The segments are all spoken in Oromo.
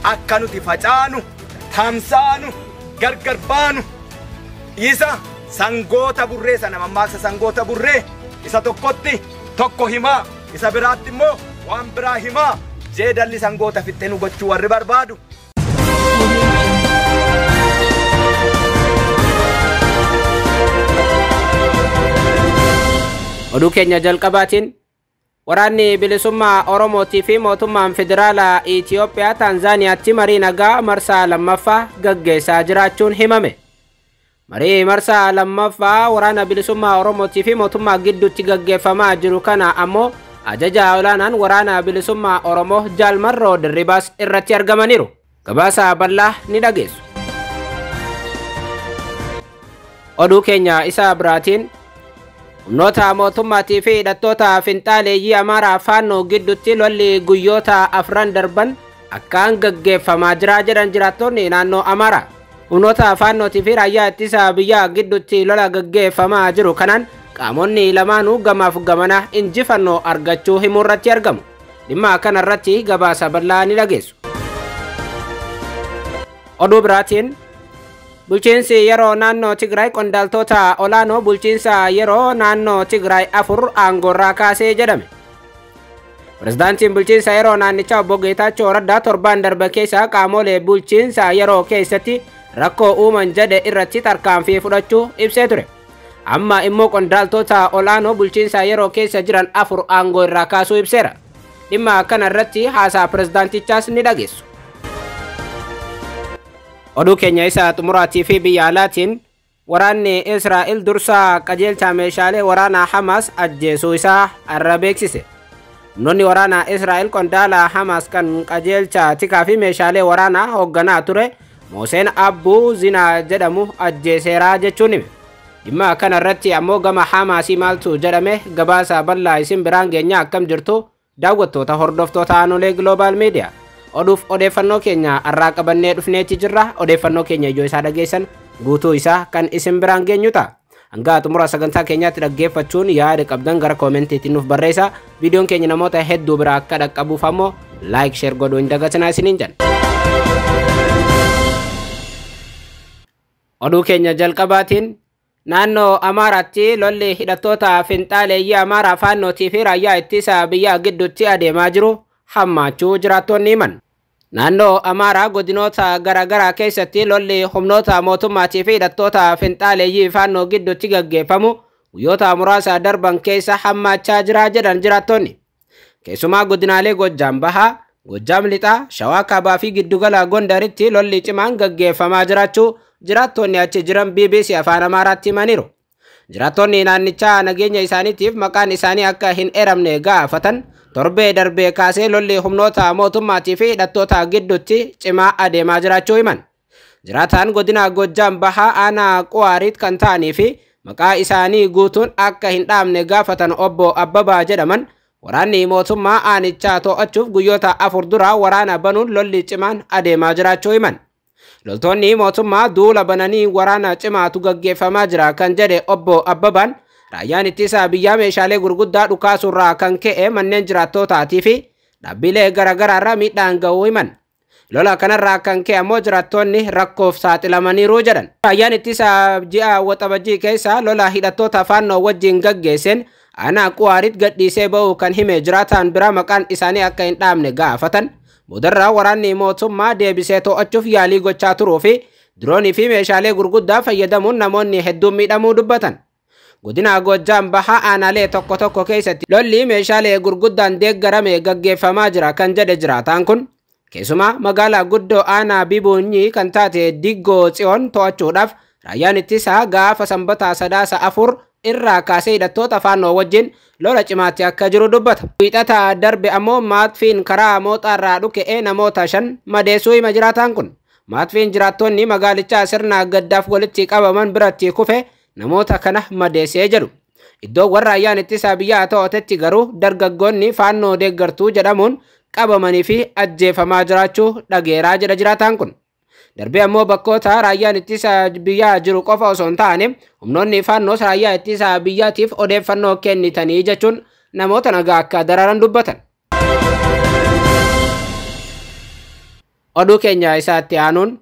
Akka nuti facaanu, tamsaanu, gargar baanu isa sangoota burree sana mammaaksa sangoota burree isa tokkotti tokko himaa isa biraatti immoo waan biraa himaa jeedalli sangoota fixxee nu gochuu warri barbaadu. Oduu keenya jalqabaatiin waraanni bilisummaa Oromootii fi mootummaan federaalaa Itiyoophiyaa Taanzaaniyaatti marii nagaa marsaa lammaffaa gaggeessaa jiraachuun himame. Marii marsaa lammaffaa waraana bilisummaa Oromootii fi mootummaa gidduutti gaggeeffamaa jiru kana ammoo ajaja olaanaan waraana bilisummaa Oromoo Jaal Marroo Dirribaas irratti argamaniiru. Gabaasa bal'aa ni dhageessu. Oduu keenya isa biraatiin humnoota mootummaatii fi hidhattoota finxaaleeyyii Amaaraa Faannoo gidduutti lolli guyyoota afran darban akkaan gaggeeffamaa jira jedhan jiraattonni naannoo Amaaraa. Humnoota Faannootii fi raayyaa ittisa biyyaa gidduutti lola gaggeeffamaa jiru kanaan qaamonni lamaanuu gamaaf gamana injifannoo argachuu himuu irratti argamu. Dhimma kanarratti gabaasa bal'aa ni dhageessu. Oduu biraatiin bulchiinsi yeroo naannoo Tigraay qondaaltota olaanoo bulchiinsa yeroo naannoo Tigraay 4 aangoorraa kaasee jedhame. Pirezidaantiin bulchiinsa yeroo naannichaa obbo Geetaachoo Raddaa torbaan darbe keessa qaamolee bulchiinsa yeroo keessatti rakkoo uuman jedhe irratti tarkaanfii fudhachuu ibsee ture. Amma immoo qondaaltota olaanoo bulchiinsa yeroo keessa jiran 4 aangoo irraa kaasuu ibseera. Dhimma kana irratti haasaa pirezidaantichaas ni dhageessu. Oduu keenya isa xumuraatii fi biyya alaatiin waraanni Israa'el dursaa qajeelcha meeshaalee waraanaa Hamaas ajjeesuu isaa har'a beeksise. Humnoonni waraanaa Israa'el qondaala Hamaas kan qajeelcha tikaa fi meeshaalee waraanaa hoogganaa ture Mooseen Abbuu Zinaa jedhamu ajjeeseeraa jechuun hime. Dhimma kana irratti ammoo gama Hamaasii maaltu jedhame gabaasa bal'aa isin biraan geenya. Akkam jirtu daawwattoota hordoftoota Aanolee Global Media. Oduuf odeeffannoo keenya har'aa qabannee dhufneeti jirra. Odeeffannoo keenya ijoo isaa dhageessan guutuu isaa kan isin biraan geenyu ta'a. Hanga xumura sagantaa keenyaatti dhaggeeffachuun yaada qabdan gara koomentiitiin nuuf barreessaa. Viidiyoon keenya namoota hedduu biraa akka dhaqqabuuf ammoo like share godhuu hin dagatinaa isiniin jenna. Oduu keenya jalqabaatiin naannoo Amaaraatti lolli hidhattoota finxaaleeyyii Amaaraa Faannootii fi raayyaa ittisa biyyaa gidduutti adeemaa jiru hammaachuu jiraattonni himan. Naannoo Amaaraa godinoota garaagaraa keessatti lolli humnoota mootummaatii fi hidhattoota finxaaleeyyii Faannoo gidduutti gaggeeffamu guyyoota muraasa darban keessa hammaachaa jira jedhan jiraattonni. Keessumaa godinaalee Gojjaam Bahaa, Gojjaam Lixaa, Shawaa Kaabaa fi Giddugala Gondaritti lolli cimaan gaggeeffamaa jiraachuu jiraattonni achi jiran BBC Afaan Amaaraatti himaniiru. Jiraattonni naannichaa nageenya isaaniitiif maqaan isaanii akka hin eeramne gaafatan torbee darbee kaasee lolli humnoota mootummaatii fi hidhattoota gidduutti cimaa adeemaa jiraachuu himan. Jiraataan godina Gojjaam Bahaa aanaa Quwaariit kan ta'anii fi maqaa isaanii guutuun akka hin dhaamne gaafatan obbo Abbabaa jedhaman waraanni mootummaa aanichaa to'achuuf guyyoota 4 dura waraana banuun lolli cimaan adeemaa jiraachuu himan. Loltoonni mootummaa duula bananii waraana cimaatu gaggeeffamaa jira kan jedhe obbo Abbabaan raayyaan ittisa biyyaa meeshaalee gurguddaa dhukaasuurraa kan ka'e manneen jiraattootaatii fi dhaabbilee garaagaraarraa miidhaan ga'uu himan. Lola kanarraa kan ka'e ammoo jiraattonni rakkoof saaxilamaniiru jedhan. Raayyaan ittisa ji'a Waxabajjii keessa lola hidhattoota Faannoo wajjin gaggeesseen aanaa Quwaariit gadhiisee ba'uu kan hime jiraataan biraa maqaan isaanii akka hin dhaamne gaafatan. Boodarraa waraanni mootummaa deebisee to'achuuf yaalii gochaa turuu fi diroonii fi meeshaalee gurguddaa fayyadamuun namoonni hedduun miidhamuu dubbatan. Godina Gojjaam Bahaa aanaalee tokko tokko keessatti lolli meeshaalee gurguddaan deeggarame gaggeeffamaa jira kan jedhe jiraataan kun keessumaa magaalaa guddoo aanaa Bibuunyii kan taate Diggoo Tsiyoon to'achuudhaaf raayyaan ittisaa gaafa sanbataa 3 4 irraa kaasee hidhattoota Faannoo wajjin lola cimaatti akka jiru dubbata. Wiixata darbe ammoo maatfiin karaa mooxaarraa dhuka'ee namoota 5 madeessuu hima jiraataan kun. Maatfiin jiraattonni magaalichaa sirna gaddaaf walitti qabaman biratti kufe namoota kana madeessee jedhu. Iddoo raayyaan ittisa biyyaa to'atetti garuu dargaggoonni Faannoo deeggartuu jedhamuun qabamanii fi ajjeefamaa jiraachuu dhageeraa jedha jiraataan kun. Darbee ammoo bakkoota raayyaan ittisa biyyaa jiru qofa osoo hin taane humnoonni Faannoos raayyaa ittisa biyyaatiif odeeffannoo kennitanii jechuun namoota nagaa akka dararan dubbatan. Oduu keenya isaatti aanuun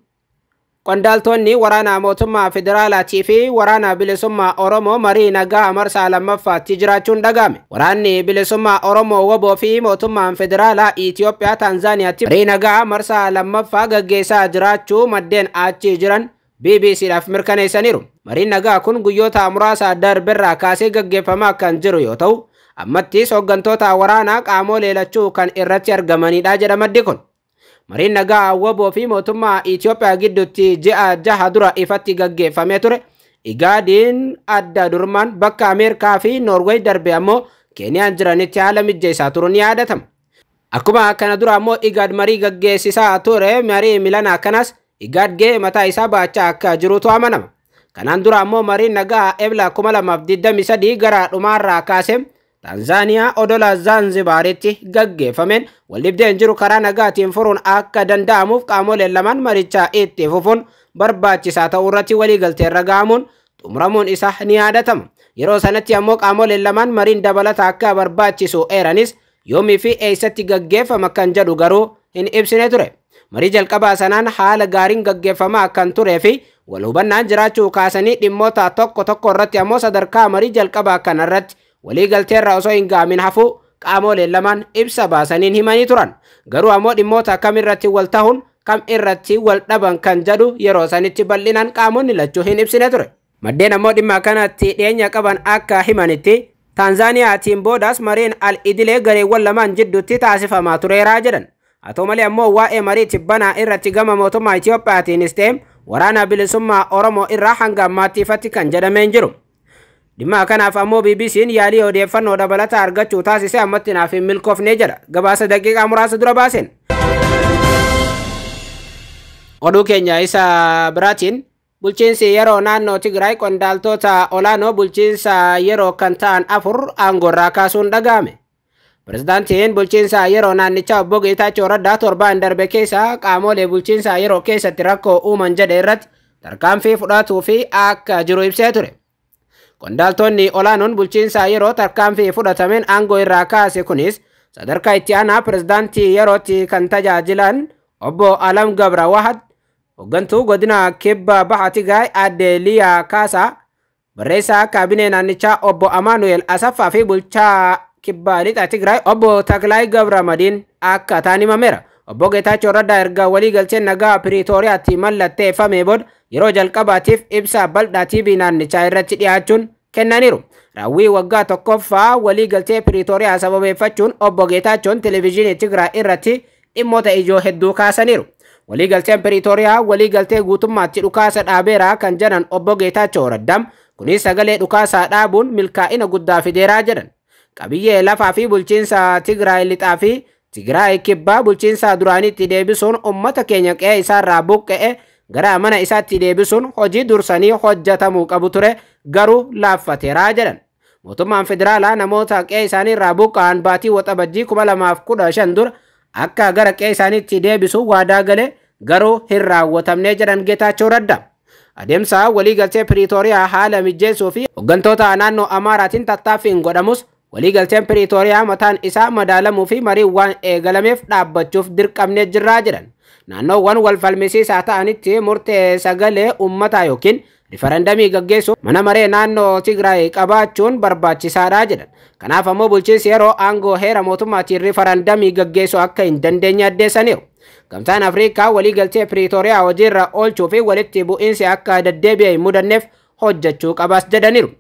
qondaaltonni waraana mootummaa federaalaatii fi waraana bilisummaa Oromoo marii nagaa marsaa lammaffaatti jiraachuun dhaga'ame. Waraanni bilisummaa Oromoo WBO fi mootummaan federaalaa Itiyoophiyaa Taanzaaniyaatti marii nagaa marsaa lammaffaa gaggeessaa jiraachuu maddeen achi jiran BBCdhaaf mirkaneessaniiru. Mariin nagaa kun guyyoota muraasa darberraa kaasee gaggeeffamaa kan jiru yoo ta'u, ammattis hooggantoota waraanaa qaamolee lachuu kan irratti argamanidha jedha maddi kun. Mariin nagaa WBO fi mootummaa Itiyoophiyaa gidduutti ji'a 6 dura ifatti gaggeeffamee ture. Igaadiin adda durmaan bakka Ameerikaa fi Noorweey darbe ammoo Keeniyaan jiranitti haala mijeessaa turuun ni yaadatama. Akkuma kana dura ammoo Igaad marii gaggeessisaa ture marii milanaa kanas Igaad gahee mataa isaa baachaa akka jirutu amanama. Kanaan dura ammoo mariin nagaa Ebla 2023 gara dhumaarraa kaasee Taanzaaniyaa odola Zaanzibaaritti gaggeeffameen waldhibdeen jiru karaa nagaatiin furuun akka danda'amuuf qaamoleen lamaan marichaa itti fufuun barbaachisaa ta'uu irratti waliigalteerra ga'amuun xumuramuun isaa ni yaadatama. Yeroo sanatti ammoo qaamoleen lamaan mariin dabalata akka barbaachisu eeranis yoomii fi eessatti gaggeeffama kan jedhu garuu hin ibsine ture. Marii jalqabaa sanaan haala gaariin gaggeeffamaa kan turee fi wal hubannaan jiraachuu kaasanii dhimmoota tokko tokko irratti ammoo sadarkaa marii jalqabaa kanarratti waliigalteerra osoo hin ga'amin hafuu qaamoleen lamaan ibsa baasaniin himanii turan. Garuu ammoo dhimmoota kam irratti wal tahuun kam irratti wal dhaban kan jedhu yeroo sanitti bal'inaan qaamonni lachuu hin ibsine ture. Maddeen ammoo dhimma kanatti dhiyeenya qaban akka himanitti Taanzaaniyaatiin boodaas mariin al-idilee gareewwan lamaan jidduutti taasifamaa tureeraa jedhan. Haa ta'u malee ammoo waa'ee marii tibbanaa irratti gama mootummaa Itiyoophiyaatiinis ta'e waraana bilisummaa Oromoo irraa hanga ammaatti ifatti kan jedhamee hin jiru. Dhimma kanaaf ammoo BBC'n yaalii odeeffannoo dabalataa argachuu taasise ammatti naaf hin milkoofne jedha gabaasa daqiiqaa muraasa dura baaseen. Oduu keenya isa biraatiin bulchiinsi yeroo naannoo Tigraay qondaaltota olaanoo bulchiinsa yeroo kan ta'an 4 aangoorraa kaasuun dhaga'ame. Pirezidaantiin bulchiinsa yeroo naannichaa obbo Geetaachoo Raddaa torbaan darbe keessa qaamolee bulchiinsa yeroo keessatti rakkoo uuman jedhe irratti tarkaanfii fudhatuu fi akka jiru ibsee ture. Qondaaltonni olaanoon bulchiinsa yeroo tarkaanfii fudhatameen aangoo irraa kaase kunis sadarkaa itti aanaa pirezidaantii yerootti kan tajaajilan obbo Alam Gabra Wahad, hooggantuu godina kibba baha Tigraay aadde Liyaa Kaasaa, barreessaa kaabinee naannichaa obbo Amaanu'el Asaffaa fi bulchaa kibba lixa Tigraay obbo Taklaay Gabra Madiin akka ta'an himameera. Obbo Geetaachoo Raddaa erga waliigalteen nagaa Piriitooriyaatti mallatteeffamee booda yeroo jalqabaatiif ibsa bal'aa TV naannichaa irratti dhiyaachuun kennaniiru. Raawwii waggaa tokkoffaa waliigaltee Piriitooriyaa sababeeffachuun obbo Geetaachoon televezyiinii Tigraay irratti dhimmoota ijoo hedduu kaasaniiru. Waliigalteen Piriitooriyaa waliigaltee guutummaatti dhukaasa dhaabeera kan jedhan obbo Geetaachoo Raddaam kunis sagalee dhukaasaa dhaabuun milkaa'ina guddaa fideeraa jedhan. Qabiyyee lafaa fi bulchiinsa Tigraay lixaa fi Tigraay kibbaa bulchiinsa duraaniitti deebisuun uummata keenya qe'ee isaarraa buqqa'e gara mana isaatti deebisuun hojii dursanii hojjetamuu qabu ture garuu laaffateeraa jedhan. Mootummaan federaalaa namoota qe'ee isaaniirraa buqqa'an baatii waxabajjii 2015 dura akka gara qe'ee isaaniitti deebisu waadaa galee garuu hin raawwatamne jedhan Geetaachoo Raddaa. Adeemsa waliigaltee Piriitooriyaa haala mijeessuu fi hooggantoota naannoo Amaaraatiin tattaaffiin godhamus waliigalteen Piriitooriyaa mataan isaa madaalamuu fi marii waan eegalameef dhaabbachuuf dirqamnee jirraa jedhan. Naannoowwan wal falmisiisaa ta'anitti murtee sagalee uummataa yookiin rifarandamii gaggeessuun mana maree naannoo Tigraay qabaachuun barbaachisaadha jedhan. Kanaaf ammoo bulchiinsi yeroo aangoo heera mootummaatiin rifarandamii gaggeessuu akka hin dandeenye addeessaniiru. Gamtaan Afrikaa waliigaltee Piriitooriyaa hojiirra oolchuu fi walitti bu'iinsi akka deddeebi'e hin mudanneef hojjechuu qabaas jedhaniiru.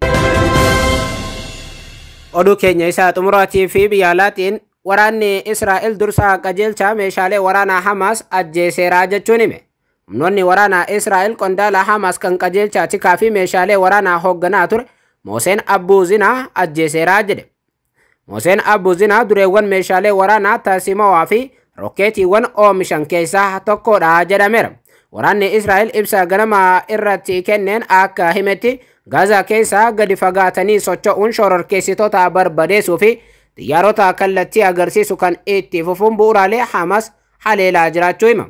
Oduu keenya isaa xumuraatii fi biyya alaatiin waraanni Israa'el dursaa qajeelchaa meeshaalee waraanaa Hamaas ajjeeseeraa jechuun hime. Humnoonni waraanaa Israa'el qondaala Hamaas kan qajeelchaa tikaa fi meeshaalee waraanaa hoogganaa ture Mooseen Abbuuzinaa ajjeeseeraa jedhe. Mooseen Abbuuzinaa dureewwan meeshaalee waraanaa tasimawaa fi rokkeetiiwwan oomishan keessaa tokkodha jedhameera. Waraanni Israa'el ibsa ganama irratti kenneen akka himetti Gaazaa keessaa gadi fagaatanii socho'uun shororkeessitoota barbadeessuu fi xiyyaarota kallattii agarsiisu kan itti fufuun bu'uuraalee Hamaas haleelaa jiraachuu hima.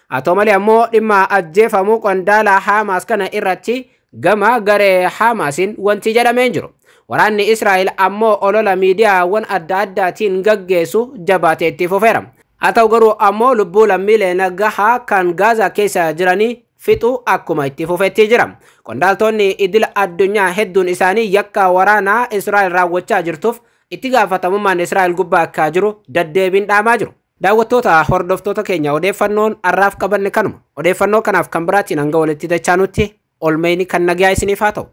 Haa ta'u malee ammoo dhimma ajjeefamuu qondaala Hamaas kana irratti gama garee Hamaasiin wanti jedhamee hin jiru. Waraanni Israa'el ammoo olola miidiyaawwan adda addaatiin gaggeessu jabaatee itti fufeera. Haa ta'u garuu ammoo lubbuu lammiilee nagahaa kan Gaazaa keessa jiranii fixuu akkuma itti fufetti jira. Qondaaltonni idila addunyaa hedduun isaanii yakka waraanaa Israa'el raawwachaa jirtuuf itti gaafatamummaan Israa'el gubbaa akka jiru daddeebiin dhaamaa jiru. Daawwattoota, hordoftoota keenya, odeeffannoon har'aaf qabanne kanuma. Odeeffannoo kanaaf kan biraatiin hanga walitti dachaanutti olmeyni kan nagaa isiniif haa ta'u.